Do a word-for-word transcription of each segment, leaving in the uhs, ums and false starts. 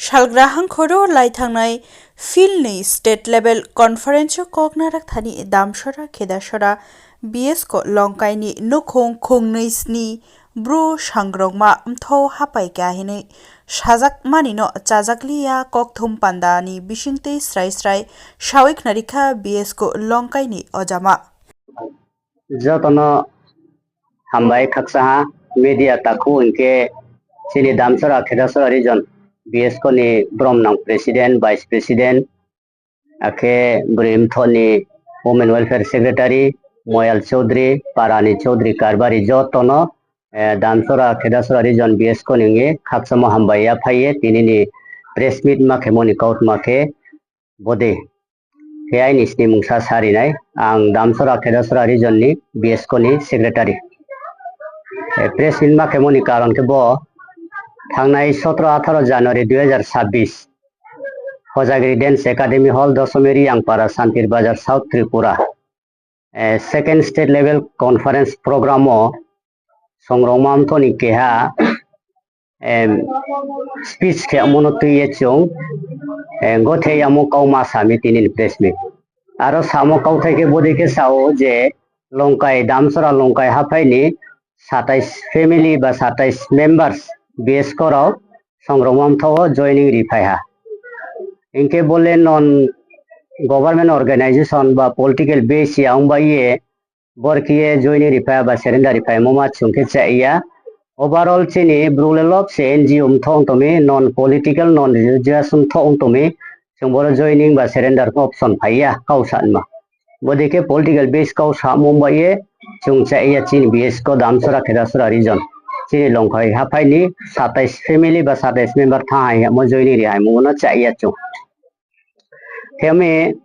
Salgra hangkhor wo lai thanngnai phil ni state level conference wo kau knarakthani Damsora Khedasora B S ko Longkai ni nouhkhong khongnoi sni Bru sangrongma mthoh hapai kha hinoi sajakmani no chajakliya kokthum panda ni bisingtwi srai srai sawi khnarikha B S ko Longkai ni ojama. Joto no hambai khakchang ha, media takhu hing khe chini Damsora Khedasora region B S ko ni bromnang president, vice president, akhe bwrwi mthoh ni women welfare secretary, Moyal Chowdhury, para ni Chowdhury Karbari joto no Damsora Khedasora region B S ko ni ong ye khakchangmo hambai ya phai ye tini ni press meet ma khemo ni kautma khe bodei. Khe aini sni mungsa sari nai, ang Damsora Khedasora region ni B S ko ni secretary. Press meet ma khemo ni karon khe bo thangnai sotro atharo January dui hajar sabbis, Hojagiri Dance Academy Hall, Dosomi Riyangpara, Santir Bazar, South Tripura, second state level conference program wo songrongma mthoh ni keha speech khemo no tui ye chung gothe yamo kauma sa mi tini ni press meet. Aro samo kauthai khe bodei khe sa ou je Longkai, Damsora Longkai haphai ni satais family ba satais members B S ko rao songrongma mthoh wo joining riphai ha. Hing khe bo le non government organization ba political base ya ong bai ye bor khe ye joining riphai ha ba surrender riphaimo ma chung khe chah ya. Overall chini Bru le lob se N G O mthoh ong tong mi, non political, non religious mthoh ong tong mi, chung boro joining ba surrender option phai ya kau sa nma. Bodei khe political base kau samo bai ye chung chah ya chini B S ko Damsora Khedasora region. Chini Longkai haphai ni satais family ba satais member thanng hai yamo joining ri haimo no chah ya chung. Khe mi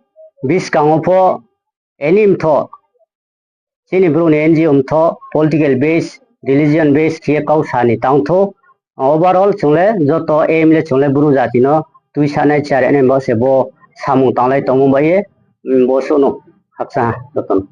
buskang wo pho any mthoh, chini Bru ni N G O mthoh, political base, religion base khe ye kau sa ni tang thou. Overall chung le joto aim le chung le Bru jati no tuisanai charinai bo se bo samung tanglai tongmo bai ye bo suh no khakchang ha joto no.